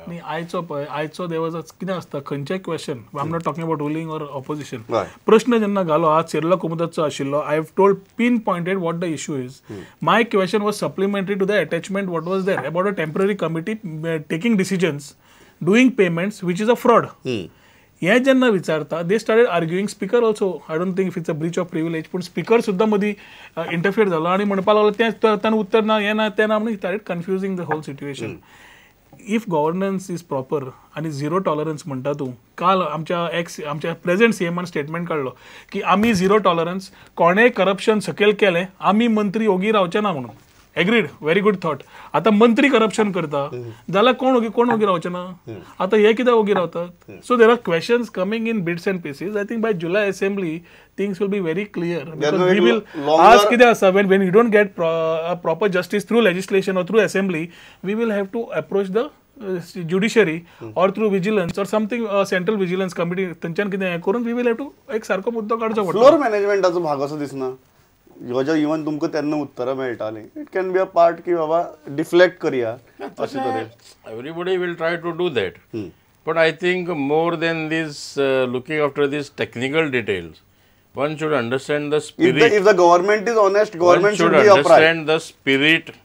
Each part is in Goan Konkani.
न्ही, आयचो पळय, आयचो देव कितें आसता, खंयचेय question, I am not talking about ruling or opposition, प्रश्न जेन्ना घालो, आज सेरुला कोमुदादचो आशिल्लो, I have told pin pointed what the issue is. My question was supplementary to the attachment what was there about a temporary committee taking decisions, doing payments, which is a fraud. हे जेन्ना विचारता, they started arguing. Speaker also, I don't think if it's a breach of privilege, पूण स्पीकर सुद्दां मदीं इंटरफियर जालो आनी म्हणपाक लागलो तें ताणें उत्तर ना, हें ना, तें ना, म्हणून started confusing the whole situation. If governance is proper आनी झिरो टॉलरन्स म्हणटा तूं, काल आमच्या एक्स आमच्या प्रेझेंट सीएमान स्टेटमेंट काडलो की आमी झिरो टॉलरन्स, कोणेय करप्शन सकयल केलें आमी मंत्री ओगी रावचे ना म्हणून. Agreed, very good thought. आतां मंत्री करप्शन करता जाल्यार कोण ओगी, कोण ओगी रावचे ना? आतां हे कित्याक ओगी रावतात? So there are questions coming in bits and pieces. I think by July assembly things will be very clear. We will आज कितें आसा, when you don't get proper justice through legislation or through assembly, we will have to approach the judiciary or through vigilance or something, central vigilance committee, थंयच्यान कितें हें करून we will have to एक सारको मुद्दो काडचो पडटलो. फ्लोर मॅनेजमेंटाचो भाग असो दिसना ह्यो जो इवन तुमकां तेन्ना उत्तरां मेळटालीं, it can be a part की बाबा डिफ्लेक्ट करया अशें तरेन. Everybody will try to do that, but I think more than this looking after this technical details, one should understand the spirit. If the government is honest, government should be upright. Understand the spirit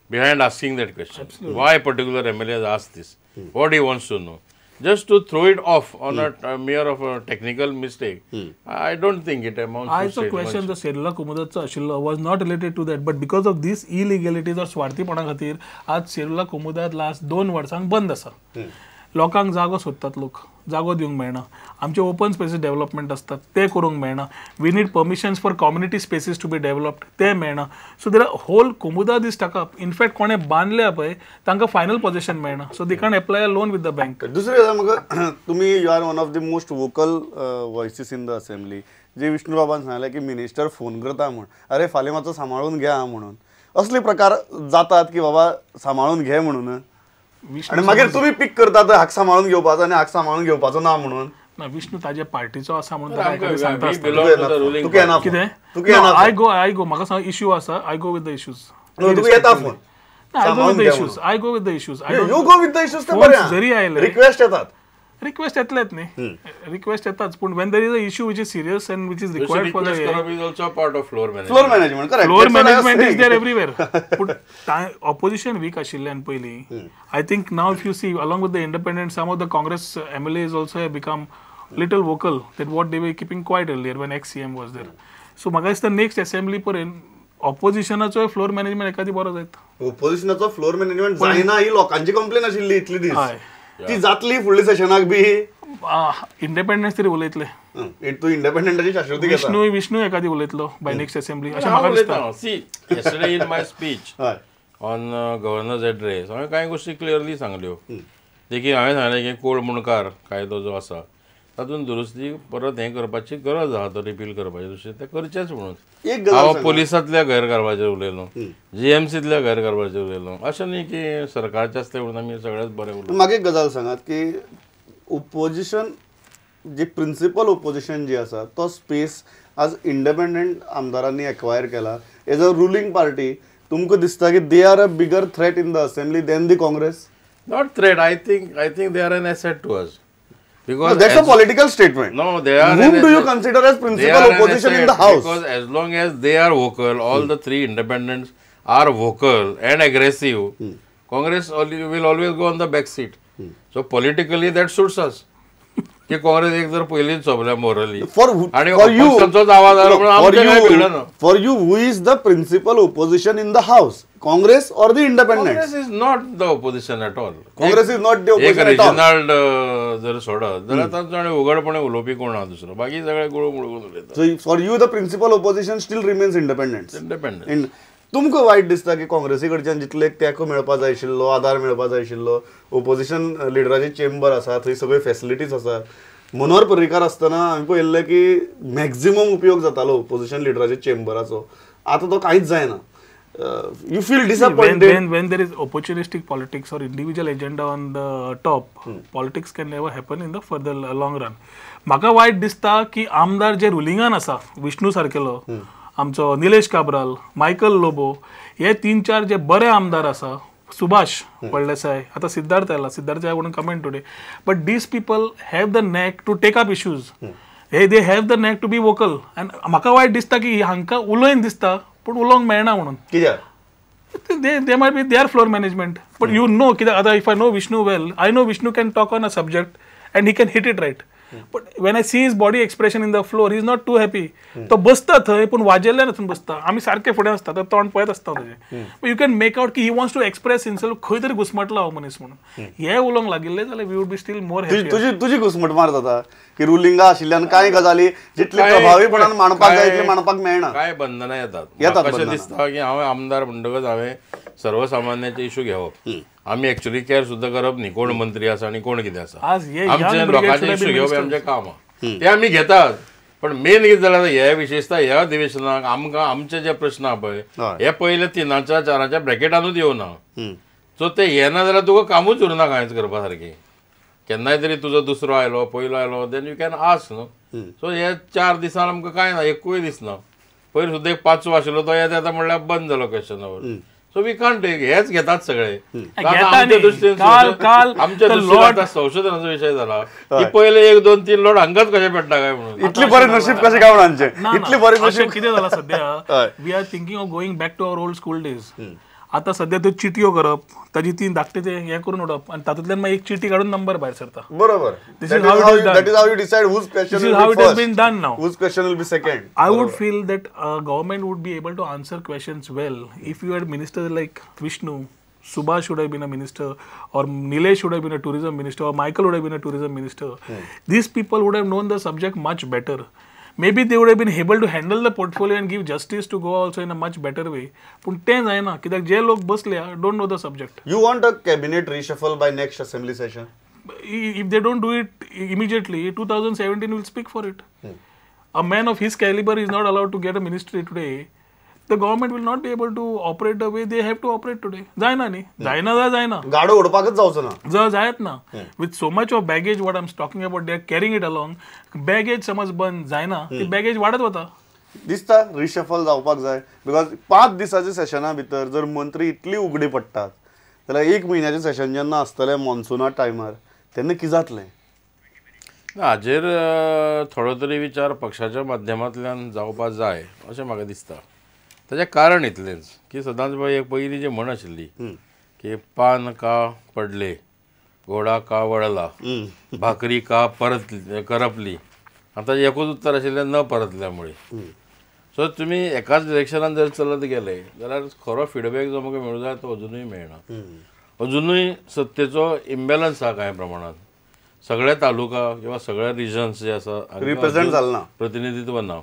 behind asking that question. Absolutely. Why particular MLA has asked this? What he wants to know? Just to throw it off on a mere of a technical mistake, I don't think it amounts to. आयचो क्वेश्चन जो सेरुला कोमुदादचो आशिल्लो was not related to that, but because of these illegalities or स्वार्थीपणा खातीर आज सेरुला कोमुदाद लास्ट 2 वर्सांक बंद आसा. लोकांक जागो सोदतात, लोक जागो दिवंक मेळना, आमचे ओपन स्पेसीस डेव्हलपमेंट आसतात ते करूंक मेळना, we need permissions for community spaces to be developed ते मेळना. So there are whole Comunidade is stuck up. In fact कोणें बांदल्या पळय तांकां फायनल पोझिशन मेळना, so they can't apply a loan with the bank. दुसरी गजाल म्हाका, तुमी you are one of the most vocal voices in the assembly. जे विष्णू बाबान सांगलें की मिनिस्टर फोन करता म्हूण, अरे फाल्यां मातसो सांबाळून घ्या म्हणून, असले प्रकार जातात की बाबा सांबाळून घे म्हणून, आणि मागीर तुम्ही पिक करतात हाक सांबाळून घेवपाचो आनी हाक सांबाळून घेवपाचो ना म्हणून. ना, विष्णू ताजे पार्टीचो आसा म्हणून सांगता कितें, I go, I गो, म्हाका सांग इश्यू आसा, I go with the issues. तुका येता phone, I go with the issues, I go with the issues. You go with the issues, ते बरें जरी आयले रिक्वेस्ट येतात, रिक्वेस्ट येतलेच न्ही, रिक्वेस्ट येताच, पूण when there is a issue which is serious and which is required for the is also a part of floor management. Floor management, correct. Floor management is there everywhere. पूण ऑपोजिशन वीक आशिल्ल्यान पयलीं, I think now if you see along with the independent some of the Congress MLAs also have become little vocal that what they were keeping quiet earlier when ex CM was there. So म्हाका दिसता नेक्स्ट असेंब्ली पर्यंत ऑपोजिशनाचो फ्लोर मॅनेजमेंट एखादी बरो जायत. ऑपोजिशनाचो फ्लोर मॅनेजमेंट जायना ही लोकांची कंप्लेन आशिल्ली इतली दीस, ती जातली फुडल्या सेशनाक बी. इंडिपेंडन्स तरी उलयतले, तूं इंडिपेंडंटाची शाश्वती घेता. विष्णू, विष्णू एखादी उलयतलो बाय नेक्स्ट असेंब्ली अशें म्हाका दिसता. See, yesterday in my speech on governor's address हांवें कांय गोश्टी क्लियरली सांगल्यो. देखीक हांवें सांगलें की कोळ मुणकार कायदो जो आसा तातूंत दुरुस्ती परत हें करपाची गरज आसा, तो रिपील करपाची दुसरें तें करचेंच म्हणून. हांव पोलिसांतल्या गैरकारभाराचेर उलयलो, जीएमसींतल्या गैरकारभाराचेर उलयलो, अशें न्ही की सरकारचें आसलें म्हणून आमी सगळेंच बरें उलयलो. म्हाका एक गजाल सांगात की ओपोजिशन जे प्रिंसिपल ओपोजिशन जी आसा तो स्पेस आज इंडिपेंडंट आमदारांनी एक्वायर केला. एज अ रुलींग पार्टी तुमकां दिसता की they are a bigger threat in the assembly than the Congress? Not threat, I think they are an asset to us. Because no, that's a political statement. No, they are. Whom do you consider as principal opposition in the house? Because as long as they are vocal, all the three independents are vocal and aggressive, Congress will always go on the back seat. So politically that suits us. की काँग्रेस एक जर पयलींच सोंपल्या मोरली आनी अपक्षांचोच आवाज आलो म्हणून आमचें कांय बिगडना. For you, who is the principal opposition in the house? Congress or the independents? Congress is not the opposition at all. Congress is not the opposition at all. एक रेजिनाल्ड जर सोडत जाल्यार तांचो आनी उघडपणे उलोवपी कोण आहा दुसरो, बाकी सगळे गुळू मुळगून उलयतात. So for you the principal opposition still remains independents. Independent. तुमकां वायट दिसता की काँग्रेसी कडच्यान जितले तेंको मेळपा जाय आशिल्लो, आदार मेळपा जाय आशिल्लो, ओपोजिशन लिडराचे चेंबर आसा, थंय सगळ्यो फेसिलिटीज आसा, मनोहर पर्रीकार आसतना हांवें पळयल्लें की मॅक्झिमम उपयोग जातालो ओपोजिशन लिडराच्या चेंबराचो, आतां तो कांयच जायना. You feel disappointed when there is opportunistic politics or individual agenda on the top. Politics can never happen in the further long run. म्हाका वायट दिसता की आमदार जे रुलिंगान आसा, विष्णू सारकेलो, आमचो निलेश काब्राल, मायकल लोबो, हे 3-4 जे बरे आमदार आसा Subhash Faldesai, आता सिद्धार्थ आयला, Siddharth I wouldn't comment today, but these people have the knack to take up issues. They have the knack to be vocal. And म्हाका वायट दिसता की हांकां उलोयन दिसता पूण उलोवंक मेळना म्हणून. कित्याक? They might be their floor management, but you know, कित्याक आतां if I know Vishnu well, I know Vishnu can talk on a subject and he can hit it right. But when I see his body expression in the floor, he is not too happy. तो बसता थंय पूण वाजेल्ल्यान वचून बसता. आमी सारके फुडें आसता, तो तोंड पळयत आसता ताजें. But you can make out की he wants to express himself, खंय तरी घुसमटला हो मनीस म्हणून. हे उलोवंक लागिल्ले जाल्यार we would be still more happy. तुजी घुसमट मार जाता की रुलिंगा आशिल्ल्यान कांय गजाली जितले प्रभावीपणान मांडपाक जाय तितले मांडपाक मेळना. कांय बंधनां येतात. कशें दिसता की हांवें आमदार म्हणटकच हांवें सर्वसामान्याचे इशू घेवप, आमी एक्चुअली केअर सुद्दां करप न्ही कोण मंत्री आसा आनी कोण कितें आसा. आमचे लोकांचे इशू घेवप आमचें काम आहा, ते आमी घेतात. पण मेन कितें जाल्यार हे विशेषता ह्या अधिवेशनाक आमकां आमचे जे प्रश्न आहा पळय हे पयले 3च्या 4च्या ब्रॅकेटानूच येवना. सो ते येना जाल्यार तुका कामूच उरना कांयच करपा सारकें. केन्नाय तरी तुजो दुसरो आयलो पयलो आयलो then you can ask न्हू. सो हे 4 दिसान आमकां कांय ना, एकूय दिसना. पयर सुद्दां एक 5वो आशिल्लो तो येता येता म्हणल्यार बंद जालो क्वेश्चनावर. सो we can't take, हेच घेतात सगळे. आमच्या दृश्टीन आमच्या दृश्टीन आतां संशोधनाचो विशय जाला की पयले 1 2 3 लोट हांगाच कशें पडटा काय म्हणून. इतले बरें नशीब कशें काय म्हणून आमचें इतलें बरें नशीब कितें जालां सद्या. We are thinking of going back to our old school days. आतां सद्या त्यो चिटयो करप, ताजी ती धाकटे ते हें करून उडोवप आनी तातूंतल्यान मागीर एक चिटी काडून नंबर भायर सरता. बरोबर. This is how you decide whose question will be first, been done now, whose question will be second. I would feel that government would be able to answer questions well if you had ministers like Vishnu, Subhash should have been a minister, or Nilesh should have been a tourism minister, or Michael would have been a tourism minister. These people would have known the subject much better. Maybe they would have been able to handle the portfolio and give justice to Goa also in a much better way. Pun तें जायना कित्याक जे लोक बसल्या don't know the subject. You want a cabinet reshuffle by next assembly session? If they don't do it immediately, 2017 will speak for it. A man of his caliber is not allowed to get a ministry today. The government will not be able to operate the way they have to operate today. जायना न्ही, जायना जाय जायना. गाडो उडपाकच जावचो ना. जायत ना. With so much of baggage what I am talking about, they are carrying it along. Baggage समज बंद जायना, ती बॅगेज वाडत वता. दिसता रिशफल जावपाक जाय, because 5 दिसाच्या सेशना भितर जर मंत्री इतली उगडी पडटात जाल्यार 1 म्हयन्याचें सेशन जेन्ना आसतलें मॉन्सुना टायमार तेन्ना कितें जातलें? हाजेर थोडो तरी विचार पक्षाच्या माध्यमांतल्यान जावपाक जाय अशें म्हाका दिसता. ताचें कारण इतलेंच की सदांच पळय एक पयलीं जी म्हण आशिल्ली की पान का पडले, घोडा का वळला, भाकरी का परत करपली. आतां एकूच उत्तर आशिल्लें न परतल्यामुळे. सो तुमी एकाच डिरेक्शनान जर चलत गेले जाल्यार खरो फिडबॅक जो आमकां मेळूं जाय तो अजुनूय मेळना. अजुनूय सत्तेचो इम्बॅलन्स आहा कांय प्रमाणांत. सगळे तालुका किंवा सगळे रिजन्स जे आसा रिप्रेझेंट जालना, प्रतिनिधित्व ना.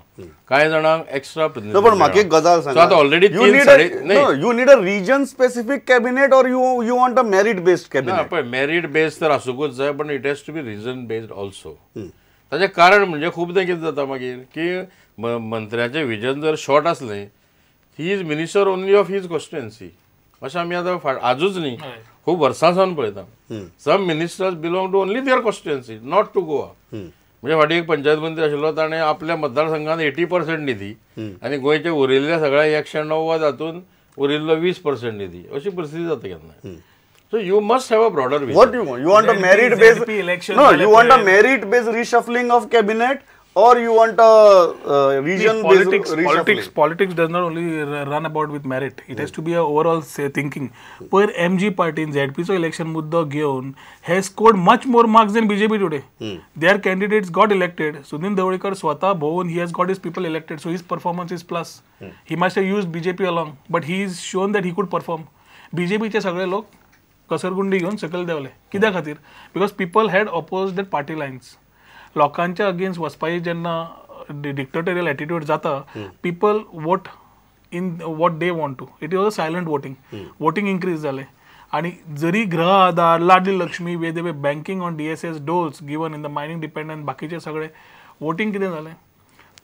कांय जाणांक एक्स्ट्रा प्रतिनिधित्व. पण म्हाका एक गजाल सांग, आतां already you need a region specific cabinet or you want a merit based cabinet? पळय मेरीट बेस्ड तर आसूंकूच जाय, पण it has to be region based also. ताचें कारण म्हणजे खुबदां कितें जाता मागीर की मंत्र्याचें विजन जर शॉर्ट आसलें, he is minister only of his constituency. अशें आमी आतां आजूच न्ही खूब वर्सां सावन पळयता. Some ministers belong to only their constituency, not to Goa. म्हणजे फाटीं एक पंचायत मंत्री आशिल्लो, ताणें आपल्या मतदारसंघात 80% निधी आनी गोंयच्या उरिल्ल्या सगळ्या 190 हातूंत उरिल्लो 20% निधी, अशी परिस्थिती जाता केन्ना. So you must have a broader vision. What you want? You want a merit based election? No, you want a merit based reshuffling of cabinet or you want a region based reshuffling? Politics does not only run about with merit. It has to be a overall say thinking. Per MG party in ZP चो election मुद्दो घेवन has scored much more marks than BJP today. Their candidates got elected. Sudin Dhavalikar स्वतः भोवन he has got his people elected, so his performance is plus. He must have used BJP along, but he is shown that he could perform. BJP चे सगळे लोक कसरगुंडी घेवन सकयल देंवले. कित्या खातीर? Because people had oppose that party lines. लोकांच्या अगेन्स्ट वचपाची जेन्ना डिक्टेटोरियल एटिट्यूड जाता, people vote in what they want to. It is a silent voting. Voting increase जालें आनी जरी गृह आधार, Ladli Lakshmi, way they banking on DSS doles given in the mining dependent, बाकीचे सगळे वोटींग कितें जालें?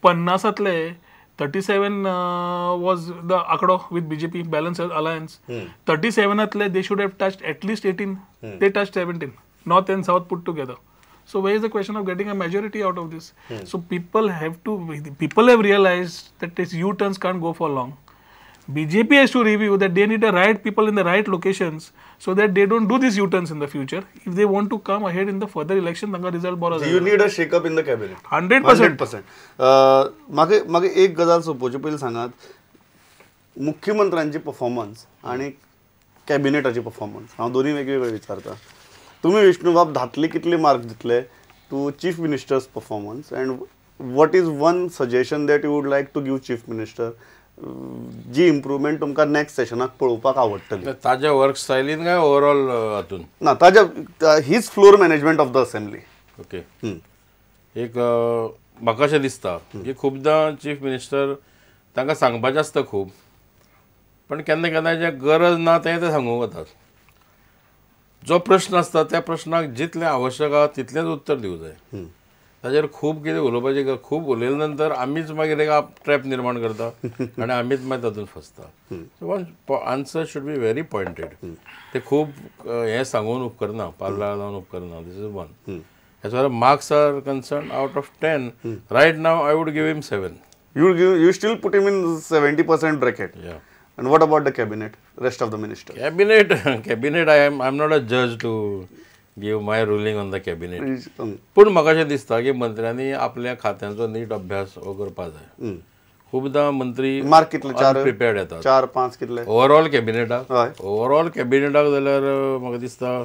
50तले 37 वॉज the आंकडो with BJP balance alliance. 37तले they should have touched at least 18, they touch 17, north and south put together. So where is the question of getting a majority out of this? So people have realized that these U-turns can't go for long. BJP has to review that they need the right people in the right locations so that they don't do these U-turns in the future. If they want to come ahead in the further election, तांकां result बरो जाय. You need a shake-up in the cabinet. 100%. 100%. म्हाका एक गजाल सोंपोवचे पयलीं सांगात, मुख्यमंत्र्यांची परफॉर्मन्स आनी कॅबिनेटाची परफॉर्मन्स हांव दोनूय वेगवेगळे विचारता. तुमी विष्णुबाब धातले कितले मार्क दितले to chief minister's performance and what is one suggestion that you would like to give chief minister ji improvement तुमकां नेक्स्ट सेशनाक पळोवपाक आवडटली? ताज्या वर्क स्टायलीन काय ओवरऑल हातून? ना, ताज्या his floor management of the assembly. Okay, एक म्हाका अशें दिसता की खुबदां चीफ मिनिस्टर तांकां सांगपाचें आसता खूब, पण केन्ना केन्ना जें गरज ना तें ते सांगूंक वतात. जो प्रश्न आसता त्या प्रश्नाक जितलें आवश्यक आसा तितलेंच उत्तर दिवंक जाय. ताजेर खूब कितें उलोवपाचें, खूब उलयले नंतर आमीच मागीर एक ट्रॅप निर्माण करता आनी आमीच मागीर तातूंत फसता. So one answer should be very pointed. ते खूब हें सांगून उपकरना, पार्ला लावन उपकरना. This is one. As far marks are concern, out of 10 right now I would give him 7. You still put him in 70% bracket. Yeah. And what about the cabinet, rest of the ministers? Cabinet, I am not a judge to give my ruling on the cabinet. पूण म्हाका अशें दिसता की मंत्र्यांनी आपल्या खात्यांचो नीट अभ्यास हो करपाक जाय. खुबदां मंत्री मार्क कितले? अनप्रिपेर्ड येतात. 4-5 कितले ओवरऑल कॅबिनेटाक? ओवरऑल कॅबिनेटाक जाल्यार म्हाका दिसता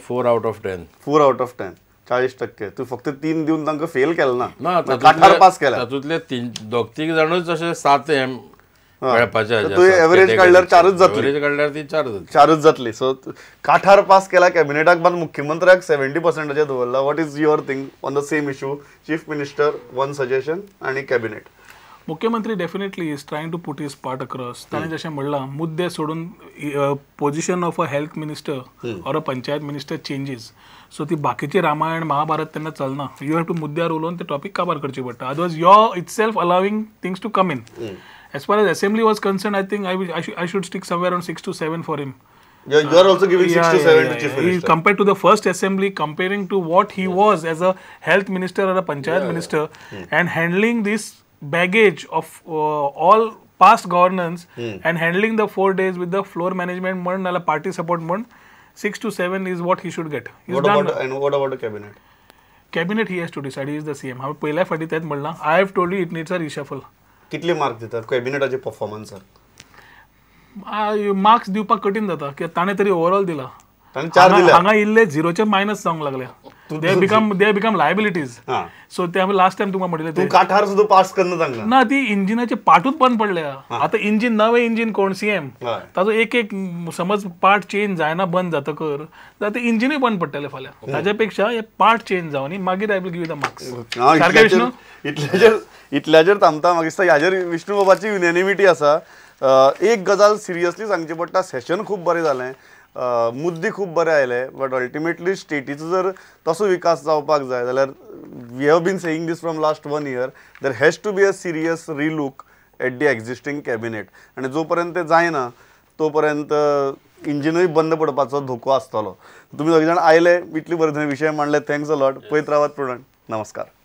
4 out of 10. 4 out of 10, 40%. तूं फक्त 3 दिवन तांकां फेल केलें ना, काठार पास केला. तातूंतले 3 दोग तीग जाणूच अशे 7 एम मेळपाचे. तुवें एवरेज काडल्यार 4च जातली. एवरेज काडल्यार ती 4 जातली. 4च जातली. सो काठार पास केला कॅबिनेटाक, पण मुख्यमंत्र्याक 70%चेर दवरला. What is your thing on the same issue? Chief minister one suggestion आनी कॅबिनेट. मुख्यमंत्री definitely is trying to put his part across. ताणें जशें म्हणलां, मुद्दे सोडून position of a health minister or a panchayat minister changes. So ती बाकीची रामायण महाभारत तेन्ना चलना. You have to मुद्द्यार उलोवन ते टॉपीक काबार करची पडटा. Otherwise your itself allowing things to come in. As far as assembly was concerned, I think I should stick somewhere around 6 to 7 for him. You are also giving 6 to 7 to chief minister. Compared to the first assembly, comparing to what he was as a health minister or a panchayat minister, and handling this baggage of all past governance and handling the 4 days with the floor management म्हण नाल्यार party support म्हण, 6 to 7 is what he should get. What about the cabinet? Cabinet he has to decide. He is the CM. हांवें पयल्या फावटी तेंच म्हणलां. I have told you it needs a reshuffle. कितले मार्क दितात कॅबिनेटाचे परफॉर्मन्साक? मार्क्स दिवपाक कठीण जाता कित्याक ताणें तरी ओवरऑल दिला. हांगा इल्ले 0चे मायनस जावंक लागले. They become liabilities. So ते हांवें लास्ट टायम तुमकां म्हणिल्लें, तूं काठार सुद्दां पास करना तांकां. ना, ती इंजिनाचे पार्टूच बंद पडल्या. आतां इंजीन, नवें इंजीन कोण सीएम, ताजो एक एक समज पार्ट चेंज जायना बंद जातकर जाल्यार ते इंजिनूय बंद पडटलें फाल्यां. ताजे पेक्षा हे पार्ट चेंज जावनी मागीर I will give the marks. सारकें विष्णू? इतल्याचेर थांबता. म्हाका दिसता ह्याचेर विष्णू बाबाची युनॅनिमिटी आसा. एक गजाल सिरियसली सांगची पडटा, सेशन खूब बरें जालें, मुद्दे खूब बरे आयले, बट अल्टिमेटली स्टेटीचो जर तसो विकास जावपाक जाय जाल्यार we have been saying this from last 1 year, there has to be a serious relook at the existing cabinet. आनी जो पर्यंत ते जायना तो पर्यंत इंजिनूय बंद पडपाचो धोको आसतलो. तुमी दोग जाण आयले, इतले बरे विशय मांडले, thanks a lot. पळयत रावात प्रुडंट. नमस्कार.